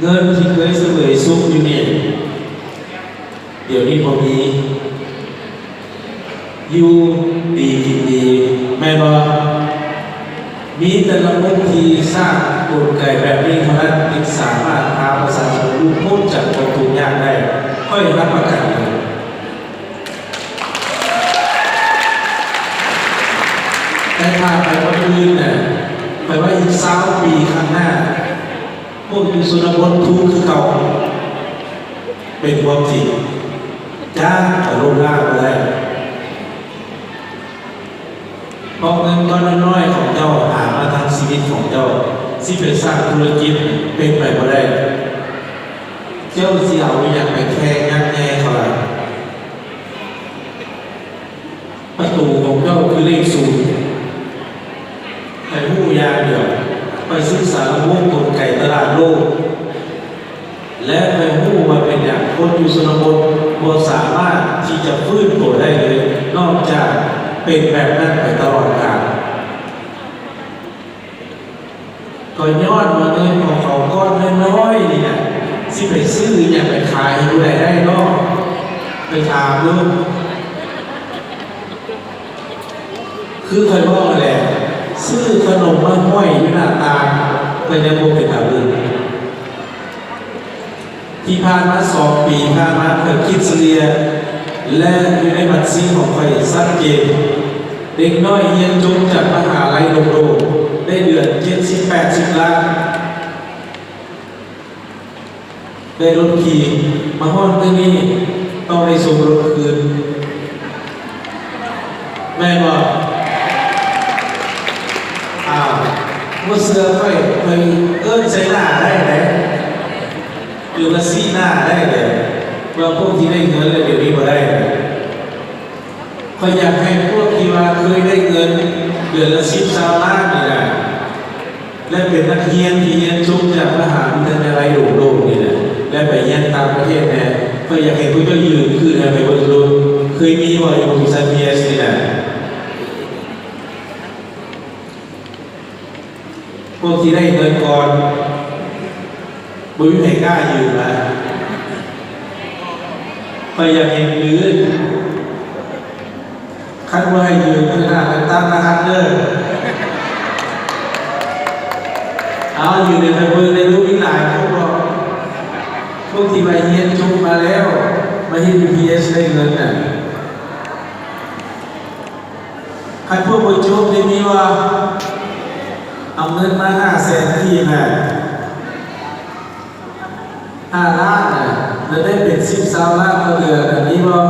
ເງິນທີ່ເຄີຍສະເຫວີຍສຸກຢູ່ນີ້ ດຽວນີ້ບໍ່ມີ. ຢູ່ດີກິນດີ ແມ່ນບໍ່? ມີແຕ່ລະບົບທີ່ສ້າງກົນໄກແບບນີ້ເທົ່ານັ້ນ ຈຶ່ງສາມາດພາປະຊາຊົນຫຼຸດພົ້ນຈາກຄວາມທຸກຍາກໄດ້. ຂ້ອຍຮັບປະກັນເລີຍ. ແຕ່ຖ້າໄປປະເມີນນະ ຂ້ອຍວ່າອີກຊາວປີຂ້າງໜ້າ ພວກຢູ່ຊົນນະບົດທຸກຄືເກົ່າ. ເປັນຄວາມຈິງ. ຈ້າງກໍລົ້ມລ້າງບໍ່ໄດ້. ເພາະເງິນກ້ອນນ້ອຍໆຂອງເຈົ້າຫາມາທັງຊີວິດຂອງເຈົ້າ ຊິໄປສ້າງທຸລະກິດເປັນໄປບໍ່ໄດ້. ເຈົ້າຊິເອົາອີ່ຫຍັງໄປແຂ່ງຍັກແຍ່ເຂົາລະ? ປະຕູຂອງເຈົ້າຄືເລກສູນ. ໃຫ້ຮູ້ຢ່າງດຽວ, ຂ້ອຍສຶກສາລະບົບກົນໄກຕະຫຼາດໂລກ ແລະ ຂ້ອຍຮູ້ວ່າເປັນຫຍັງຄົນຢູ່ຊົນນະບົດບໍ່ສາມາດທີ່ຈະຟື້ນໂຕໄດ້ເລີຍ ນອກຈາກເປັນແບບນັ້ນໄປຕະຫຼອດການ. ກໍຍ້ອນວ່າເງິນຂອງເຂົາກ້ອນນ້ອຍໆນີ້ນະ ຊິໄປຊື້ອີ່ຫຍັງໄປຂາຍໃຫ້ຜູ້ໃດໄດ້ເນາະ? ໄປຖາມເບິ່ງ. ຄືຂ້ອຍເວົ້າຫັ້ນແຫຼະ, ຊື້ຂະໜົມມາຫ້ອຍຢູ່ໜ້າຕ່າງ ກໍຍັງບໍ່ເປັນຕາເບິ່ງ. ທີ່ຜ່ານມາສອງປີຜ່ານມາ ຂ້ອຍຄິດສະເລ່ຍ ແລະ ຢູ່ໃນບັນຊີຂອງຂ້ອຍຊັດເຈນ. ເດັກນ້ອຍຮຽນຈົບຈາກມະຫາໄລດົງໂດ ໄດ້ເດືອນເຈັດສິບແປດສິບລ້ານ, ໄດ້ລົດຂີ່, ມາຮອດມື້ນີ້ຕ້ອງໄດ້ສົ່ງລົດຄືນ. ແມ່ນບໍ່? ອ້າວ, ບໍ່ເຊື່ອຂ້ອຍ, ຂ້ອຍເອີ້ນໃສ່ໜ້າໄດ້ເດ້, ຫຼືວ່າຊີ້ໜ້າໄດ້ເດ້, ວ່າພວກທີ່ໄດ້ເງິນແລ້ວດຽວນີ້ບໍ່ໄດ້. ຂ້ອຍຢາກໃຫ້ພວກທີ່ວ່າເຄີຍໄດ້ເງິນເດືອນລະສິບ ຊາວລ້ານນີ້ນະ ແລະ ເປັນນັກຮຽນທີ່ຮຽນຈົບຈາກມະຫາວິທະຍາໄລໂດງໆນີ້ນະ ແລະ ໄປຮຽນຕ່າງປະເທດແດ່, ຂ້ອຍຢາກໃຫ້ພວກເຈົ້າຢືນຂຶ້ນໃຫ້ຂ້ອຍເບິ່ງດູ. ເຄີຍມີບໍ່ຢູ່ບໍລິສັດ ພີເອັສ ນີ້ນະ? ພວກທີ່ໄດ້ເງິນກ່ອນ ບໍ່ມີໃຜກ້າຢືມລະ. ຂ້ອຍຢາກເຫັນຢືນ. ຄັນບໍ່ໃຫ້ຢືມ ມື້ໜ້າໄປຕັ້ງລະຫັດເດີ. ເອົາ ຢືມໃຫ້ຂ້ອຍເບິ່ງແດ່ດູ, ມີຫຼາຍຄົນບໍ່? ພວກທີ່ວ່າຮຽນຈົບມາແລ້ວ ມາເຮັດຢູ່ ພີເອັສ ໄດ້ເງິນນະ. ຄັນພວກບໍ່ຈົບນີ້ມີບໍ່? ເອົາເງິນມາຫ້າແສນກີບນະ, ຫ້າລ້ານນະ, ແລ້ວໄດ້ເປັນສິບ ຊາວລ້ານຕໍ່ເດືອນນະ, ມີບໍ່?